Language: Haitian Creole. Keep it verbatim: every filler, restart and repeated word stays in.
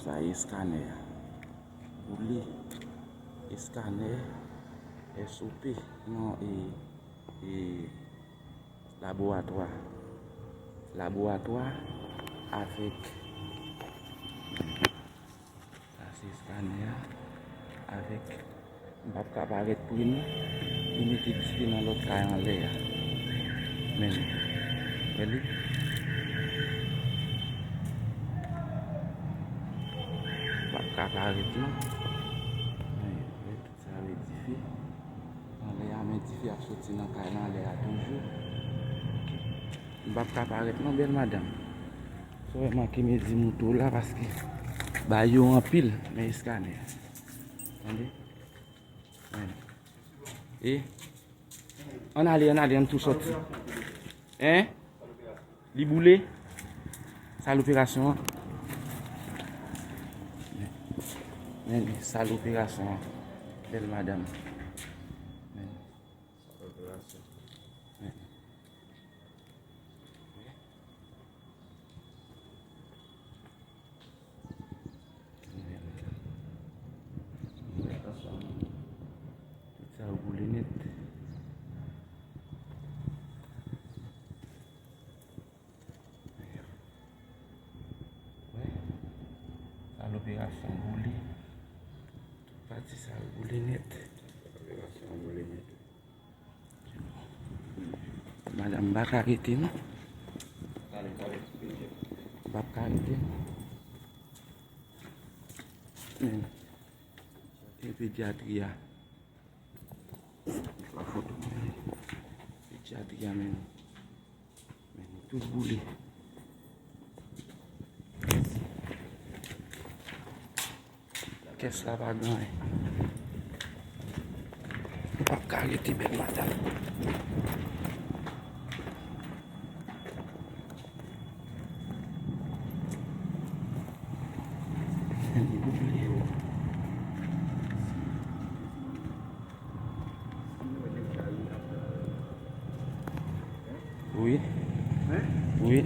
Sa e eskanè a. Boule eskanè S O P. Non, e, e laboratwa. Laboratwa avèk, sa se eskanè a avèk, m p ap ka parèt pre non. Li mete dife nan lòt kay anlè a. Men li. Wè li? M p ap ka parèt non. Men, wè tout sa vle dife. Anlè a, men dife ap soti nan kay la anlè a toujou. M p ap ka parèt non, bèl madanm. Sa w wè manke mezi moto la paske bay yo anpil, men eskanè. Tande? Men. E? Ann ale, ann ale, ann tou sòti. Hein? Li boule? Sa l operasyon an? Men, men sa l operasyon an. Bèl madanm. Men. Sa l operasyon. Men. Tout sa yo boule nèt. Wè. Sa l operasyon boule. Tout pati sa yo boule nèt. Operasyon boule nèt. Madanm, m pa ka rete non. M p ap ka rete non. Men, e pedyatri a. Pran foto. Pedyatri a, men. Men, tout boule. Kès la pa gen anyen. Nou p ap ka rete, bèl madanm. Wi. Wi.